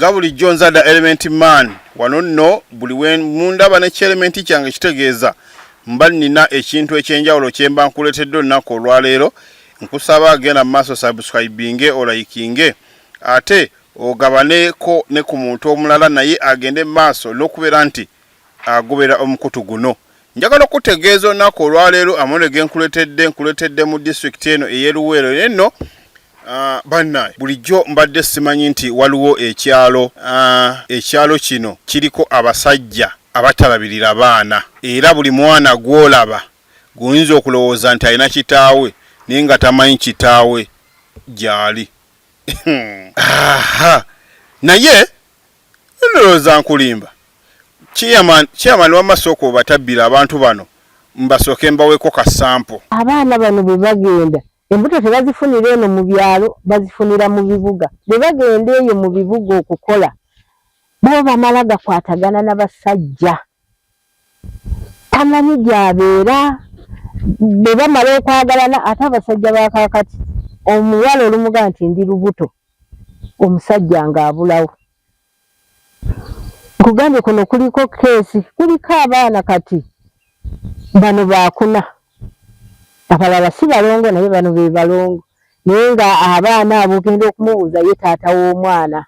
Nga bulijjo nzadda Element Man wano nno buli we mundaba ne kyelementi kyange kitegeeza mba nnina ekintu eky'enjawulo kye mba nkuleetedde olunaku olwaleero. Nkusaba agenda mu maaso subscribinge olayikinge ate ogabaneko ne ku muntu omulala naye agende mu maaso n'okubeera nti agobera omukutu guno. Njagala okukutegeeza olunaku olwaleero amawulire ge nkuleetedde nkuleetedde mu disitulikiti eno ey'e Luweero naye nno bannaye bulijjo mbadde simanyi nti waliwo ekyalo ekyalo kino kiriko abasajja abatalabirira baana era buli mwana gw'olaba guyinza okulowooza nti alina kitaawe naye nga tamanyi kitaawe gy'ali. Aha naye ndowooza nkulimba. Chairman, chairman wamma sooka obatabbire abantu bano mbasooke mbaweko ka sample. Abaana bano bwe bagenda embuto tebazifunira eno mu byalo bazifunira mu bibuga. Bwe bagenda eyo mu bibuga okukola bo bamala gakwatagana na basajja tamanyi gy'abeera bwe bamala okwagalana ate abasajja ba kaakati omuwala olumuga nti ndi lubuto omusajja ng'abulawo. Nkugambye kuno kuliko keesi, kuliko abaana kati bano baakuna, abalala si balongo naye bano be balongo naye nga abaana abo ogenda okumubuuza ye taata w'omwana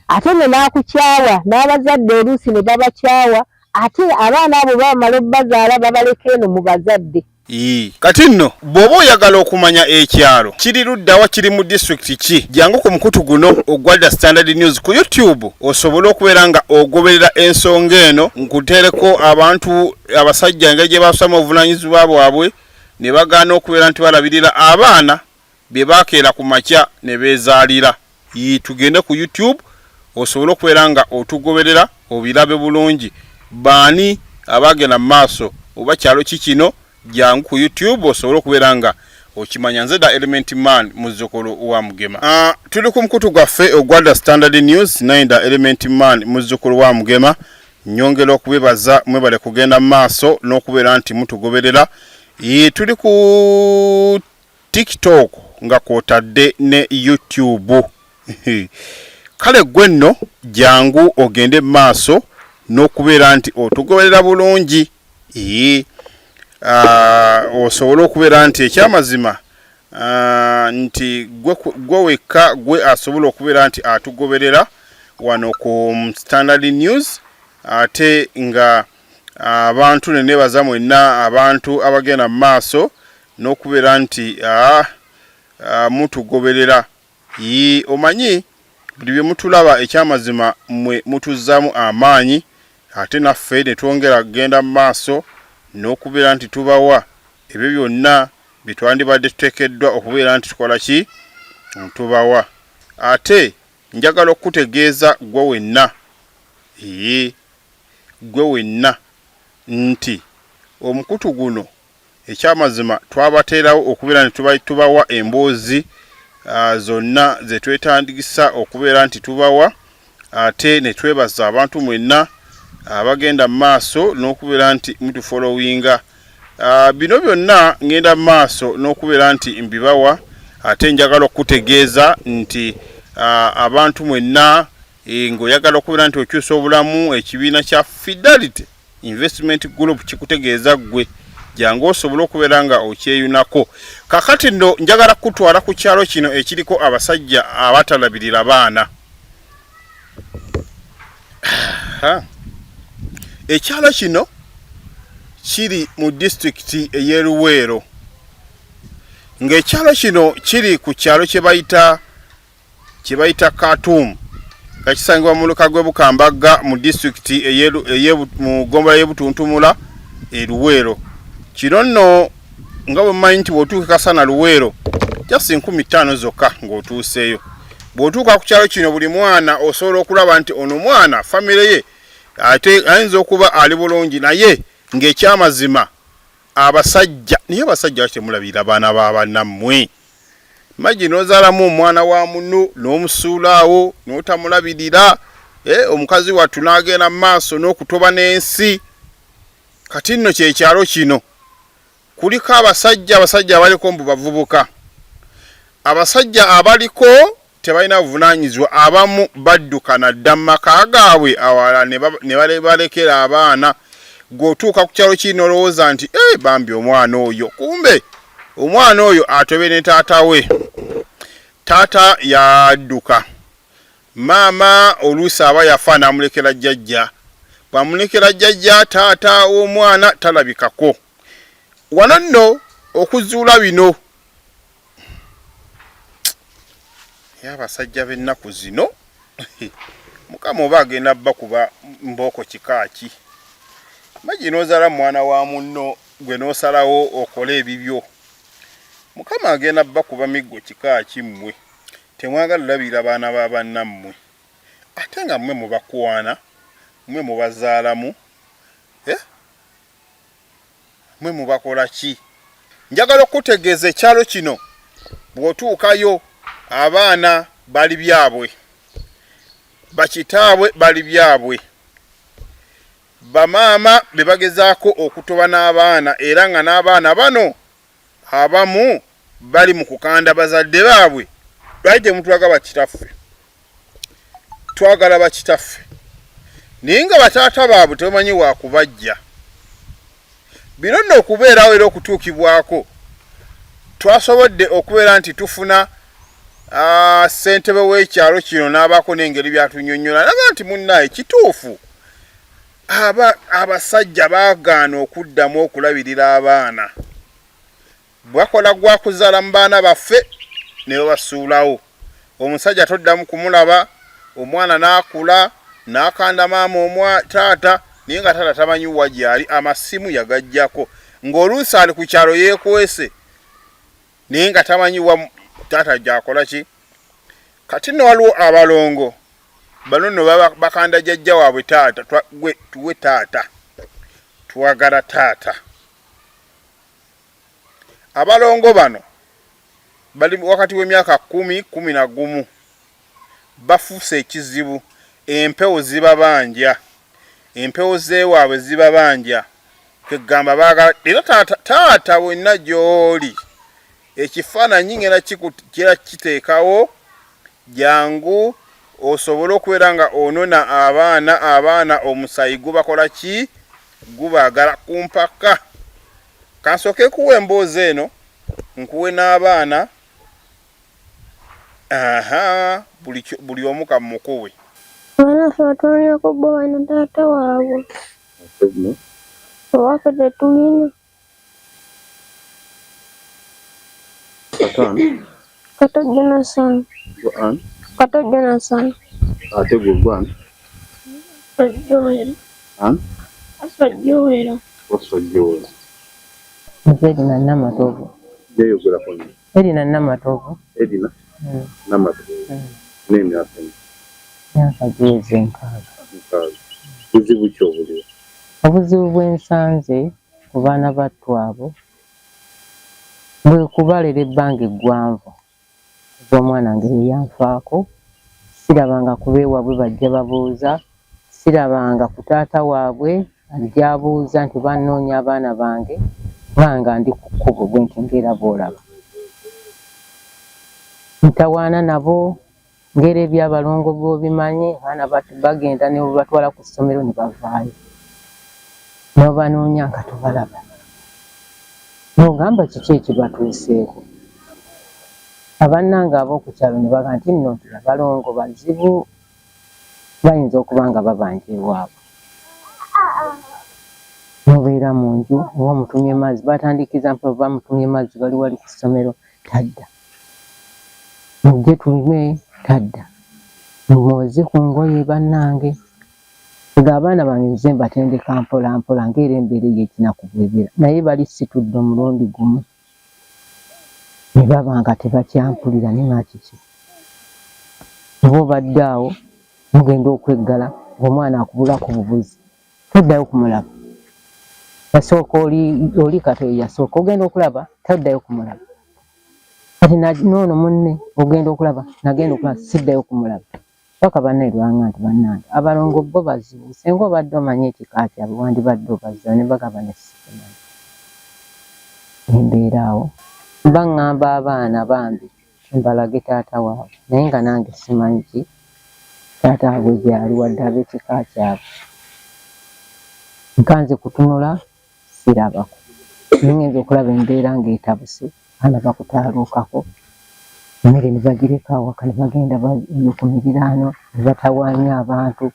ate nno n'akukyawa n'abazadde oluusi ne babakyawa ate abaana abo bamala obbazaala babaleka eno mu bazadde. Ii. Kati nno bw'oba oyagala okumanya ekyalo kiri ludda wa, kiri mu disitulikiti ki, jangu ku mukutu guno ogwa The Standard News ku YouTube osobole okubeera nga ogoberera ensonga eno. Nkuteereko abantu abasajja engeri gye basoma obuvunaanyizibwa bwabwe ne bagaana okubeera nti balabirira abaana bye bakeera ku makya ne beezaalira. Yii tugende ku YouTube osobole okubeera nga otugoberera obirabe bulungi. Baani abaagenda mu maaso oba kyalo ki kino? Jangu ku YouTube osobole okubeera nga okimanya. Nze da Element Man muzzukulu wa Mugema. Tuli ku mukutu gwaffe ogwa The Standard News naye da Element Man muzzukulu wa Mugema. Nyongera okubebaza mwebale kugenda mu maaso n'okubeera nti mutugoberera. Yii tuli ku TikTok nga kwotadde ne YouTube. Kale ggwe nno jangu ogende mu maaso n'okubeera nti otugoberera bulungi ee osobole okubeera nti ekyamazima nti gwe wekka gwe asobola okubeera nti atugoberera wano ku Standard News ate nga abantu ne nebaza mwenna abantu abagenda mu maaso n'okubeera nti mutugoberera. Yii omanyi buli bye mutulaba ekyamazima mmwe mutuzzaamu amaanyi ate naffe ne twongera kugenda mu maaso n'okubeera nti tubawa ebyo byonna bye twandibadde tuteekeddwa okubeera nti tukola ki tubawa. Ate njagala okukutegeeza ggwe wenna, yii ggwe wenna nti omukutu guno Ekyamazima twabateerawo okubeera nti tubawa emboozi zonna ze twetagisa okubeera nti tubawa ate ne twebaza abantu mwenna abagenda mu maaso n'okubeera nti mutufolowinga. Bino byonna ngenda mu maaso n'okubeera nti mbibawa ate njagala okukutegeeza nti abantu mwenna eh, ng'oyagala okubeera nti okyusa obulamu ekibiina kya Fidelity Investment Group kikutegeeza ggwe jangu osobole okubeera nga okyeyunako. Kakati nno njagala kukutwala ku kyalo kino ekiriko abasajja abatalabirira baana. Ekyalo kino kiri mu disitulikiti ey'e Luweero ng'ekyalo kino kiri ku kyalo kye bayita kye bayita Khartoum nga kisangibwa mu muluka gw'e Bukambagga mu disitulikiti mu ggombolola y'e Butuntumula e Luweero. Kino nno nga bwe mumanyi nti bw'otuuka e Kasana Luweero just 5000 zokka ng'otuuseeyo. Bw'otuuka ku kyalo kino buli mwana osobola okulaba nti ono mwana famire ye ate ayinza okuba ali bulungi naye ng'ekyamazima abasajja naye abasajja lwaki temulabirira baana ba bannammwe? Imagine nozaalamu omwana wa munno n'omusuula awo n'otamulabirira eh, omukazi wattu n'agenda mu maaso n'okutoba n'ensi. Kati nno kyekyalo kino kuliko abasajja, abasajja abaliko mbu bavubuka, abasajja abaliko tebalina buvunaanyizibwa, abamu badduka nadda mu maka gaabwe awalala ne balekera abaana. Gw'otuuka ku kyalo kiri n'olowooza nti e bambi omwana oyo, kumbe omwana oyo atobe ne taata we. Taata yadduka, maama oluusi aba yafa n'amulekera jjajja, bw'amulekera jjajja taata w'omwana talabikako. Wano nno okuzuula bino naye abasajja b'ennaku zino mukama oba agenda bakuba mbooko kika ki? Magi n'ozaala mwana wa munno gwe n'osalawo okole ebibyo, mukama agenda bakuba miggo kika ki? Mmwe temwagala labirira baana ba bannammwe ate nga mmwe mubakwana, mmwe mubazaalamu, eh? Mwe mubakola ki? Njagala okukutegeeza ekyalo kino bw'otuukayo abaana bali byabwe, bakitaabwe bali byabwe, bamaama be bagezaako okutoba n'abaana, era nga n'abaana bano abamu bali mu kukanda bazadde baabwe, lwaki temutulaga bakitaffe? Twagala bakitaffe, naye nga bataata baabwe tebamanyi wakubajja. Bino nno okubeerawo era okutuukibwako twasobodde okubeera nti tufuna ssentebe w'ekyalo kino n'abaako n'engeri byatunyonnyola naga nti munnaaye kituufu abasajja baagaana okuddamu okulabirira abaana, bakola gwa kuzaala mu baana baffe ne babasuulawo. Omusajja toddamu kumulaba, omwana n'akula n'akanda maama omwa taata, naye nga taata tamanyi wa gy'ali, amasimu yagaggyako, ng'oluusi ali ku kyalo yeekwese naye nga tamanyi wa taata gy'akola ki. Kati nno waliwo abalongo bano nno bakanda jjajja waabwe taata, gwe tuwe taata, twagala taata. Abalongo bano bali wakati w'emyaka 10, 11, bafuuse ekizibu, empewo zibabanja, empewo z'ewaabwe zibabanja, kwegamba baagala era taata, taata wenna gy'oli ekifaananyi ngenda kira kiteekawo, jangu osobole okubeera nga onona abaana, abaana omusaayi gubakola ki? Gubaagala ku mpaka. Kansooke kuwa emboozi eno nkuwe n'abaana, aha, buli omu kamukuwe. Abaana ffe batunuulirako bo balina taata waabwe, ewaffe tetulina. Kato Jonathan. Kato Jonathan. Ate gwe gwani? Joel. Aswa Joel. Waswa Joel. Nze Edina Namatovu. Yeyogerako nnyo. Edina Namatovu. Edina Namatovu. N'emyaka emi? Myaka giweze 60. 60. Buzibu ki obuliwo? Obuzibu bwe nsanze ku baana battu abo bwe kubalera ebbanga eggwanvu. Kuva omwana nga yeyanfaako, sirabanga ku beewaabwe bajja babuuza, sirabanga ku taata waabwe ajja abuuza nti bannoonya abaana bange, kubanga ndi ku kkubo bwe nti ng'era bw'olaba. Ntawaana nabo ng'era ebyabalongo bw'obimanyi, abaana bagenda ne babatwala ku ssomero ne bavaayo. N'obanoonya nga tobalaba. N'ogamba kiki ekibatuuseeko? Abannange ab'oku kyalo ne bagamba nti nno nti abalongo bazibu, bayinza okuba nga babanja ewaabwe. N'obeera mu nju oba omutumye mazzi, batandikiza mpola bamutumye mazzi bali wali ku ssomero tadda. Mujje tulime tadda. Mwoze ku ngoye bannange. Nga abaana bange nze mbatendeka mpola mpola ng'era embeera ey'ekinaku bw'ebeera, naye bali situdde omulundi gumu ne baba nga tebakyampulira ne nga kiki. Oba obadde awo mugenda okweggala ng'omwana akubulako bubuzi, toddayo kumulaba. Yasooka oli kati yasooka ogenda okulaba toddayo kumulaba. Kati n'ono munne ogenda okulaba nagenda okulaba siddayo kumulaba. Paka banne lwanga nti bannange abalongo bo bazibu, singa obadde omanyi ekika kyabwe wandibadde obazza ne bagamba ne sikimanyi. Embeera awo mba ŋŋamba abaana bambi Mbalage taata waabwe naye nga nange simanyi ki taata waabwe gyali wadde ab'ekika kyabwe. Nkanze kutunula sirabako naye ngenze okulaba embeera ng'etabuse, abaana bakutaaluukako, emmere ne bagireka awaka ne bagenda ku miriraano ne batawaanya abantu.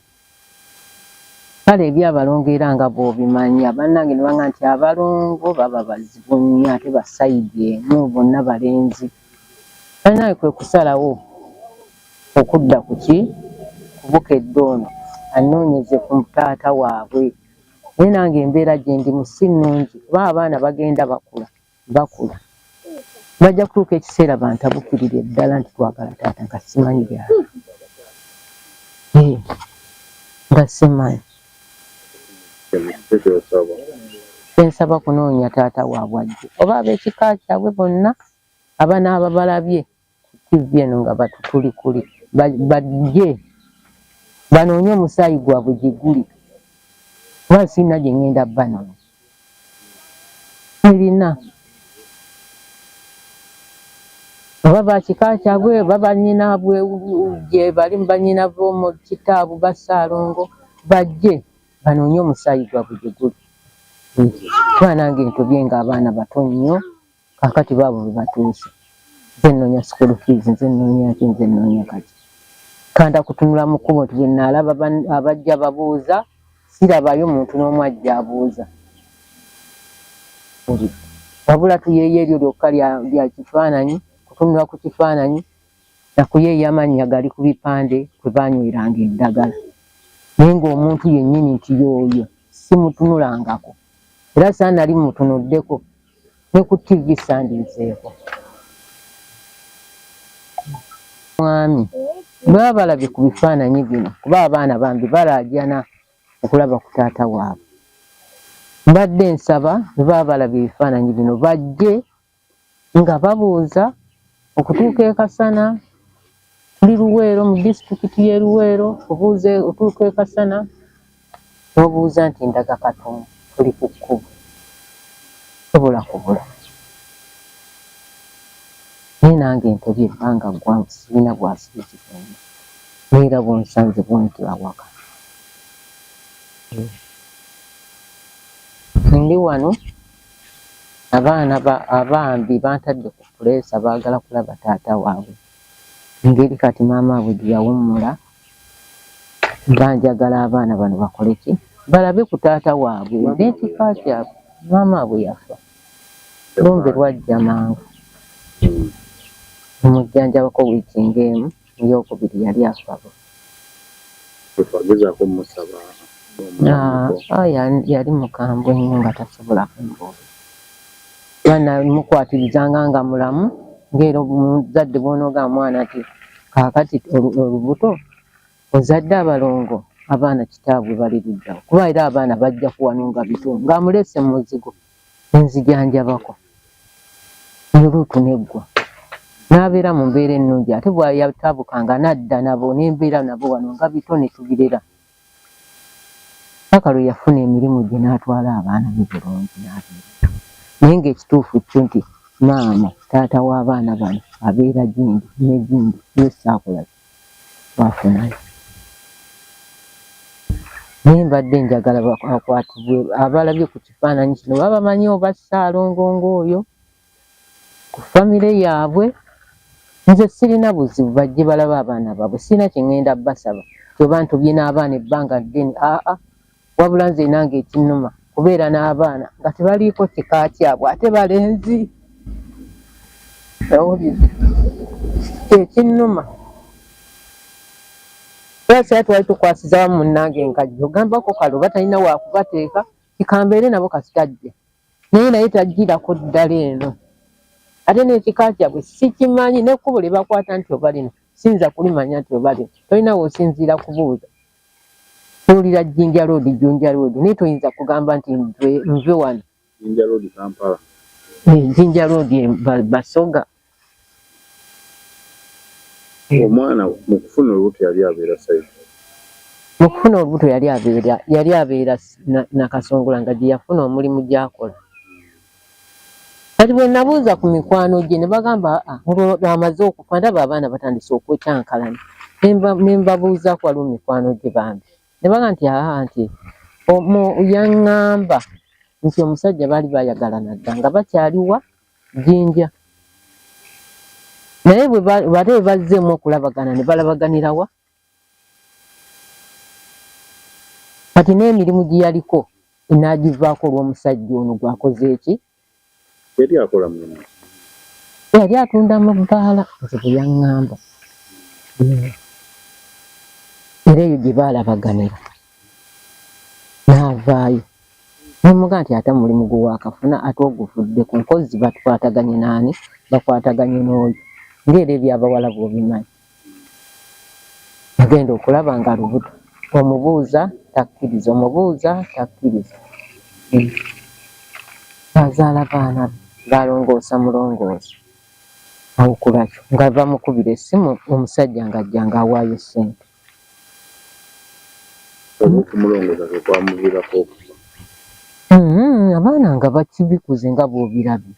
Kale eby'abalongo era nga bw'obimanya bannange ne bangamba nti abalongo baba bazibu nnyo ate ba sayidi emu bonna balenzi. Bannange kwe kusalawo okudda ku ki ku Bukedde ono annoonyeze ku taata waabwe. Naye nange embeera gye ndimu si nnungi kuba abaana bagenda bakula bakula bajja kutuuka ekiseera bantabukirire ddala nti twagala taata nga simanyi byali eh, nga simanyi ensaba kunoonya taata waabwe ajje oba ab'ekika kyabwe bonna abanaaba balabye ku ttivi eno nga batutuli kuli bajje banoonye omusaayi gwabwe gye guli kuba sirina gye ŋŋenda banona sirina oba bakika kyabwe oba banyinabwe gye bali banyina bomu kitaabwe ba Ssaalongo bajje banoonye omusaayi gwabwe gye guli kuba nange ntobye ng'abaana bato nnyo. Kaakati baabo bwe batuuse, nze nnoonya school fees, nze nnoonya ki, nze nnoonya kaki. Kanda kutunula mu kkubo nti bwe nnaalaba abajja babuuza, sirabayo muntu n'omu ajja abuuza. Wabula tuyeeya eryo lyokka lya kifaananyi, kutunula ku kifaananyi na kuyeeya amannya gali ku bipande kwe baanyweranga eddagala. Naye ng'omuntu yennyini nti y'oyo simutunulangako. Era saa nali mmutunuddeko ne ku ttivi sandiizeeko. Mwami baba balabye ku bifaananyi bino kuba abaana bambi balaajana okulaba ku taata waabwe. Mbadde nsaba bwe baba balabye ebifaananyi bino bajje nga babuuza okutuuka e Kasana, tuli Luweero mu disitulikiti y'e Luweero, obuuza otuuka e Kasana n'obuuza nti ndaga Katonda tuli ku kkubo tosobola kubula. Naye nange ntobye ebbanga ggwanvu sirina bwasirizi bwonna naye era bw'onsanze bwentyo awaka. Ndi wano Abaana bambi bantadde ku puleesa baagala kulaba taata waabwe engeri kati maama waabwe gye yawummula mba njagala abaana bano bakole ki balabe ku taata waabwe n'ekika kyabwe maama waabwe yafa lumbe lwajja mangu mujjanjabako wiiki ng'emu ey'okubiri yali afa. Twagezaako omusaba. Ah, yali mukambwe nnyo nga tasobola kumbuulira. Kuba namukwatirizanga nga mulamu ng'era omuzadde bw'onoogamba mwana nti kaakati olubuto ozadde abalongo abaana kitaabwe bali luddawa kuba era abaana bajja kuwano nga bito ng'amuleese mu muzigo ne nzijanjabako oluutu n'eggwa n'abeera mu mbeera ennungi ate bw'ayatabukanga n'adda nabo ne mbeera nabo wano nga bito ne tubirera paka lwe yafuna emirimu gye n'atwala abaana be bulungi n'abeera naye ng'ekituufu kyo nti maama taata w'abaana bano abeera gindi ne gindi ye saakola bafunayo naye mbadde njagala akwatibwe abalabye ku kifaananyi kino baba bamanyi oba Ssaalongo ng'oyo ku famire yaabwe nze sirina buzibu bajje balabe abaana baabwe sirina kye ŋŋenda basaba nti oba ntobye n'abaana ebbanga ddene aa wabula nze nange ekinnuma kubeera n'abaana nga tebaliiko kika kyabwe ate balenzi owulidde kyekinnuma era twali tukwasiza wamu munnange nkajja ogambako kale oba talina wakubateeka kikambeere nabo kasita ajja naye naye tajjirako ddala eno ate n'ekika kyabwe sikimanyi n'ekkubo lye bakwata nti oba lino siyinza kulimanya nti oba lino tolina w'osinziira kubuuza Owulira Jinja Road, Junja Road naye toyinza kugamba nti nve wano. Jinja Road Kampala. Eh, Jinja Road eh, Basoga. Omwana mu kufuna olubuto yali abeera side. Mu kufuna olubuto yali abeera yali abeera Nakasongola nga gye yafuna omulimu gy'akola. Kati bwe nabuuza ku mikwano gye ne bagamba aa amaze okufa, ndaba abaana batandise okwekyankalana, ne mbabuuzaako waliwo mikwano gye bambi ne bagamba nti aa nti yaŋŋamba nti omusajja baali bayagalana dda nga bakyaliwa Jinja, naye ate bwe bazzeemu okulabagana ne balabaganirawa kati n'emirimu gye yaliko n'agivaako olw'omusajja ono gwakoze eki? Yali akola mulimu ki? Yali atunda mu bbaala nze bwe yaŋŋamba. Era eyo gye baalabaganira n'avaayo ne mugamba nti ate omulimu gwe waakafuna ate oguvuddeko nkozi bakwataganye n'ani? Bakwataganye n'oyo ng'era eby'abawala bw'obimanyi. Agenda okulaba nga lubuto, omubuuza takkiriza, omubuuza takkiriza. Azaala baana be ng'alongoosa mulongoosa awo ku lwakyo nga bamukubira essimu omusajja ng'ajja ng'awaayo ssente. Oba okumulongoosa kwe kwamuviirako okufa? Abaana nga bakibikuze nga bw'obirabye.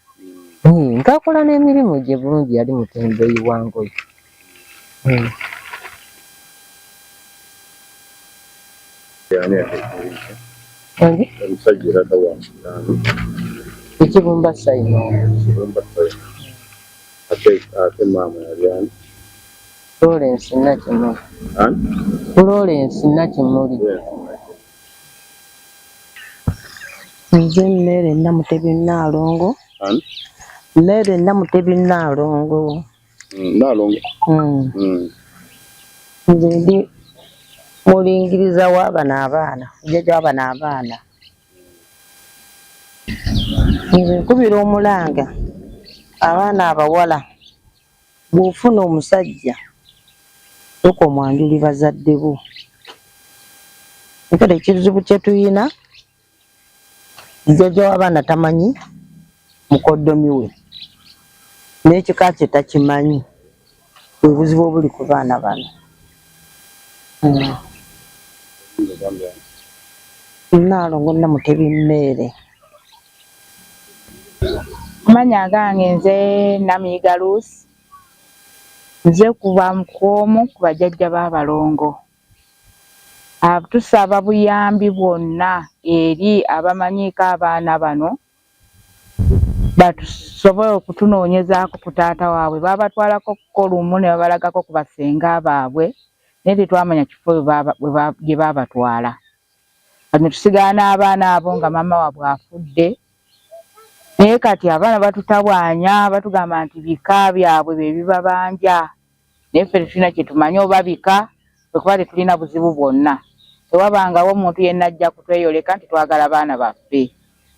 Ng'akola n'emirimu gye bulungi, yali mutembeeyi wa ngoye. Ekibumba Simon. Ate maama yali ani? Florence Nakimuli. Florence Nakimuli. Nze Mary Namutebi Nnaalongo. Mary Namutebi Nnaalongo. Nnaalongo. Nze ndi mulingiriza wa bano abaana, jjajja wa bano abaana. Nze nkubira omulanga abaana abawala, bw'ofuna omusajja sooka omwanjuli bazadde bo. Nkera ekizibu kye tuyina, jjajja w'abaana tamanyi mukoddomi we n'ekika kye takimanyi, bwe buzibu obuli ku baana bano. Nnaalongo Namutebi Mmeere. Amannya agange nze Namuyiga Lucy, nze kuba omu ku bajjajja b'abalongo. Tusaba buyambi bwonna eri abamanyiiko abaana bano batusobole okutunoonyezaako ku taata waabwe. Baabatwalako ko lumu ne babalagako ku basenga baabwe naye tetwamanya kifo gye baabatwala. Kati ne tusigala n'abaana abo nga maama waabwe afudde naye kati abaana batutawaanya batugamba nti bika byabwe bye bibabanja naye ffe tetulina kye tumanyi oba bika ffe kuba tetulina buzibu bwonna. Tewabangawo muntu yenna ajja kutweyoleka nti twagala baana baffe.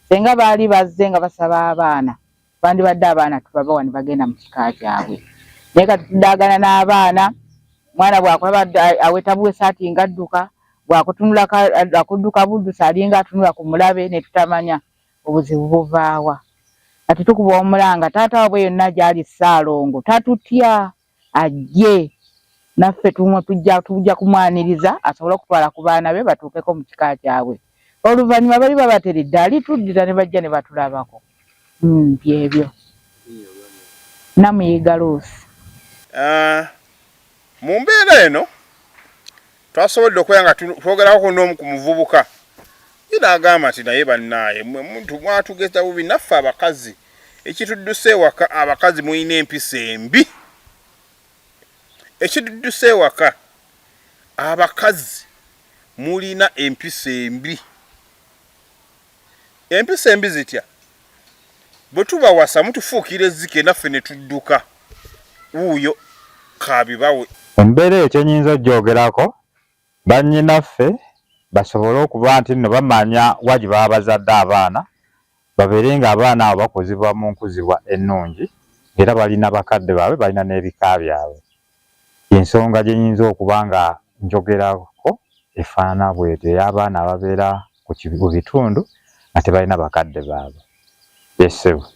Ssenga baali bazze nga basaba abaana bandibadde abaana tubabawa ne bagenda mu kika kyabwe naye kati tudaagana n'abaana omwana bw'akulaba aweta buwesaati ng'adduka bw'akutunulako akudduka buddusi alinga atunula ku mulabe ne tutamanya obuzibu buvaawa kati tukuba omulanga taata waabwe yonna gy'ali Ssaalongo tatutya ajje naffe tujja tujja kumwaniriza asobole okutwala ku baana be batuukeko mu kika kyabwe oluvannyuma bali babateredde alituddira ne bajja ne batulabako byebyo Namuyiga Luusi. Mu mbeera eno twasobodde okubeera nga twogerako n'omu ku muvubuka ye n'agamba nti naye bannaaye mwe muntu mwatugeza bubi naffe abakazi ekitudduse ewaka abakazi mulina empisa embi ekitudduse ewaka abakazi mulina empisa embi empisa embi zitya bwe tubawasa mutufuukira ezzike naffe ne tudduka wuuyo kabibawe. Mu mbeera eyo kye nnyinza okugyogerako, bannyinaffe basobole okuba nti nno bamanya wa gye baba bazadde abaana, babeere ng'abaana abo bakuzibwa mu nkuzibwa ennungi ng'era balina bakadde baabwe, balina n'ebika byabwe. Y'ensonga gye nnyinza okuba nga njogerako efaanana bw'etyo ey'abaana ababeera ku bitundu nga tebalina bakadde baabwe. Yee ssebo.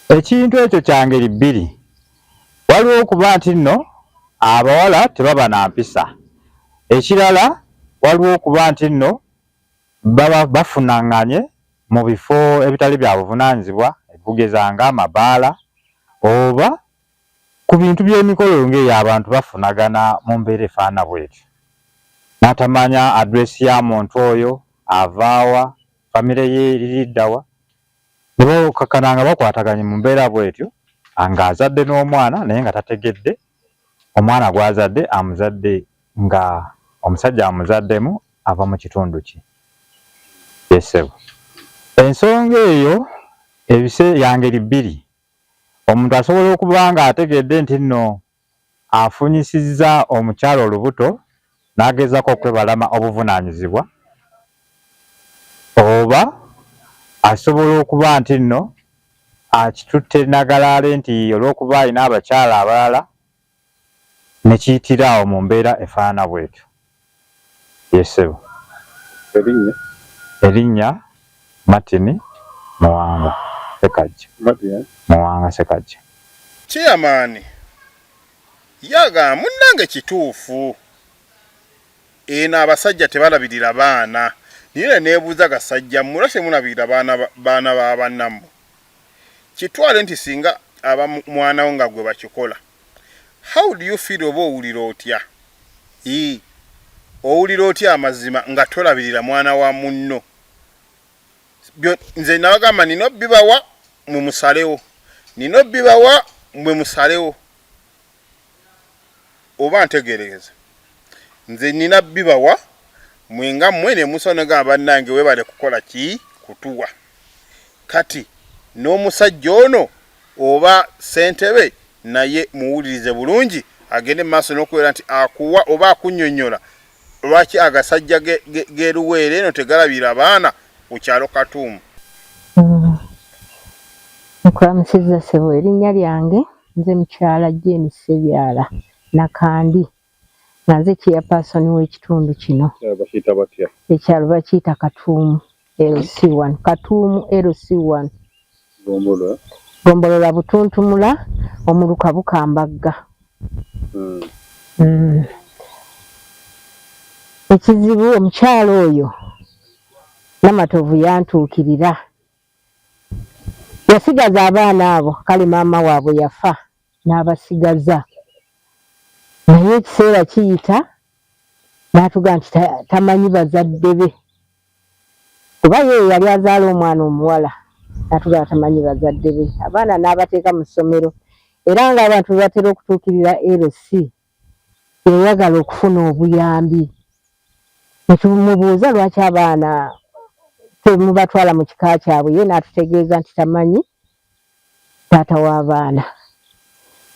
Ekintu ekyo kya ngeri bbiri. Waliwo okuba nti nno abawala tebaba na mpisa. Ekirala waliwo okuba nti nno baba bafunanganye mu bifo ebitali bya buvunaanyizibwa. okugeza ng'amabaala oba ku bintu by'emikolo ng'eyo abantu bafunagana mu mbeera efaanana bw'etyo n'atamanya address ya muntu oyo avaawa famire ye eririddawa ne bakkakkana nga bakwataganye mu mbeera bw'etyo ng'azadde n'omwana naye nga tategedde omwana gw'azadde amuzadde nga omusajja amuzaddemu ava mu kitundu ki. Yee ssebo. Ensonga eyo ebise ya ngeri bbiri. Omuntu asobola okuba ng'ategedde nti nno afunyisizza omukyala olubuto n'agezaako okwebalama obuvunaanyizibwa oba asobola okuba nti nno akitutte nagalaale nti olw'okuba alina abakyala abalala ne kiyitira awo mu mbeera efaanana bw'etyo. Yee ssebo. Erinnya? Erinnya Martin Muwanga Ssekajja. Martin? Muwanga Ssekajja. Chairman yagamba munnange kituufu eno abasajja tebalabirira baana naye neneebuuza gasajja mmwe lwaki temulabirira baana baana ba bannammwe kitwale nti singa aba mwana wo nga gwe bakikola how do you feel oba owulira otya ii owulira otya amazima nga tolabirira mwana wa munno nze nabagamba nina obibawa mwe musalewo nina obibawa mwe musalewo oba ntegereza nze nina bibawa mwe nga mwe ne musonega bannange webale kukola ki kutuwa kati n'omusajja ono oba ssentebe naye muwulirize bulungi agende mu maaso n'okubeera nti akuwa oba akunyonyola lwaki agasajja g'eruweero eno tegalabira baana ku kyalo Katuumu. Mm. Nkulamusizza ssebo, erinnya lyange nze mukyala Jane Ssebyala Nakandi nga nze chairperson w'ekitundu kino. Bakiyita batya? Ekyalo bakiyita Katuumu LC1, Katuumu LC1. Gombolola? Gombolola Butuntumula, omuluka Bukambagga. Hmm. Mm. Ekizibu omukyala oyo Namatovu yantuukirira yasigaza abaana abo kale maama waabwe yafa n'abasigaza naye ekiseera kiyita n'atugamba nti tamanyi bazadde be kuba ye yali azaala omwana omuwala n'atugamba tamanyi bazadde be abaana n'abateeka mu ssomero era ng'abantu bwe batera okutuukirira LC yayagala okufuna obuyambi ne tumubuuza lwaki abaana temubatwala mu kika kyabwe ye n'atutegeeza nti tamanyi taata w'abaana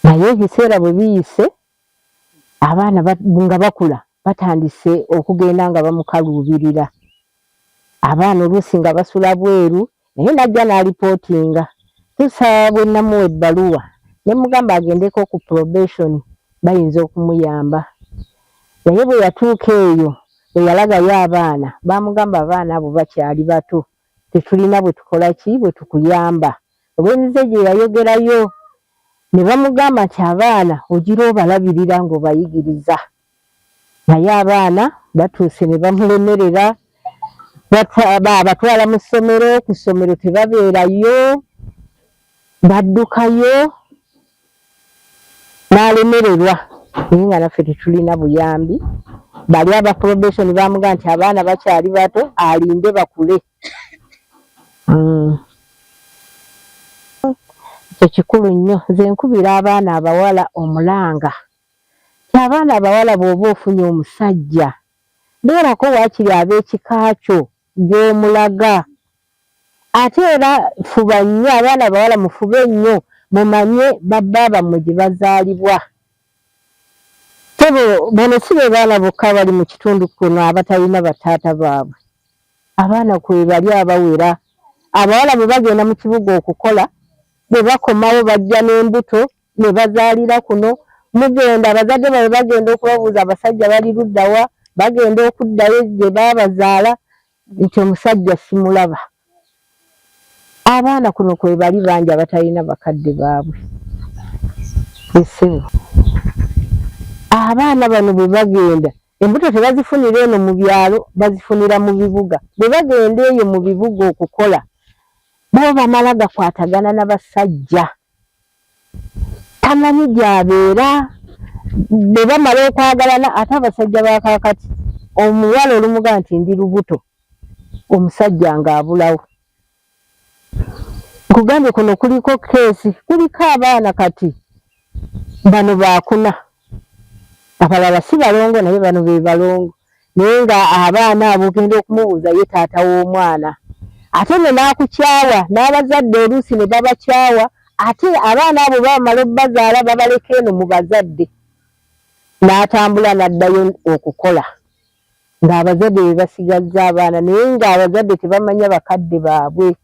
naye ebiseera bwe biyise abaana nga bakula batandise okugenda nga bamukaluubirira abaana oluusi nga basula bweru naye n'ajja n'alipootinga tusa bwe namuwa ebbaluwa ne mugamba agendeko ku probation bayinza okumuyamba naye bwe yatuuka eyo bwe yalagayo abaana baamugamba abaana abo bakyali bato tetulina bwe tukola ki bwe tukuyamba olw'emize gye yayogerayo ne bamugamba nti abaana ogira obalabirira ng'obayigiriza naye abaana batuuse ne bamulemerera abatwala mu ssomero ku ssomero tebabeerayo baddukayo n'alemererwa naye nga naffe tetulina buyambi bali aba probation bamugamba nti abaana bakyali bato alinde bakule mm. Ekyo kikulu nnyo nze nkubira abaana abawala omulanga nti abaana abawala bw'oba ofunye omusajja beerako waakiri ab'ekika kyo gy'omulaga Ate era fuba nnyo, abaana abawala mufube nnyo mumanye babba bammwe gye bazaalibwa. Ssebo bano si be baana bokka abali mu kitundu kuno abatalina bataata baabwe. Abaana kwebali abawera. Abawala bwe bagenda mu kibuga okukola, bwe bakomawo bajja n'embuto ne bazaalira kuno. Mugenda abazadde baabwe bagenda okubabuuza abasajja bali ludda wa, bagenda okuddayo gye baabazaala nti omusajja simulaba. Abaana kuno kwebali bangi abatalina bakadde baabwe. Ssebo abaana bano bwe bagenda embuto tebazifunira eno mu byalo, bazifunira mu bibuga. Bwe bagenda eyo mu bibuga okukola Bo bamala gakwatagana na basajja, tamanyi gy'abeera. Bwe bamala okwagalana, ate abasajja ba kaakati, omuwala olumuga nti ndi lubuto, omusajja ng'abulawo. Nkugambye kuno kuliko keesi, kuliko abaana kati bano baakuna, abalala si balongo naye bano be balongo. Naye nga abaana abo ogenda okumubuuza ye taata w'omwana, ate nno n'akukyawa, n'abazadde oluusi ne babakyawa. Ate abaana abo bamala obbazaala babaleka eno mu bazadde, n'atambula n'addayo okukola ng'abazadde be basigazza abaana, naye ng'abazadde tebamanya bakadde baabwe.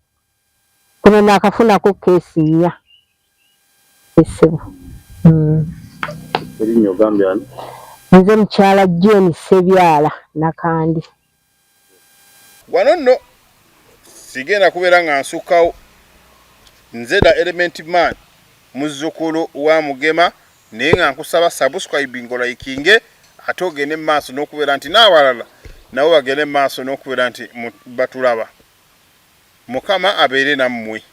Kuno naakafunako keesi nnya essebo. Erinnya ogambye ani? Nze mukyala Jane Ssebyala Nakandi. Wano nno sigenda kubeera nga nsukkawo. Nze da Element Man, muzzukulu wa Mugema, naye nga nkusaba subscribing, olikinge, ate ogende mu maaso n'okubeera nti n'abalala nabo bagende mu maaso n'okubeera nti batulaba. Mukama abeere nammwe.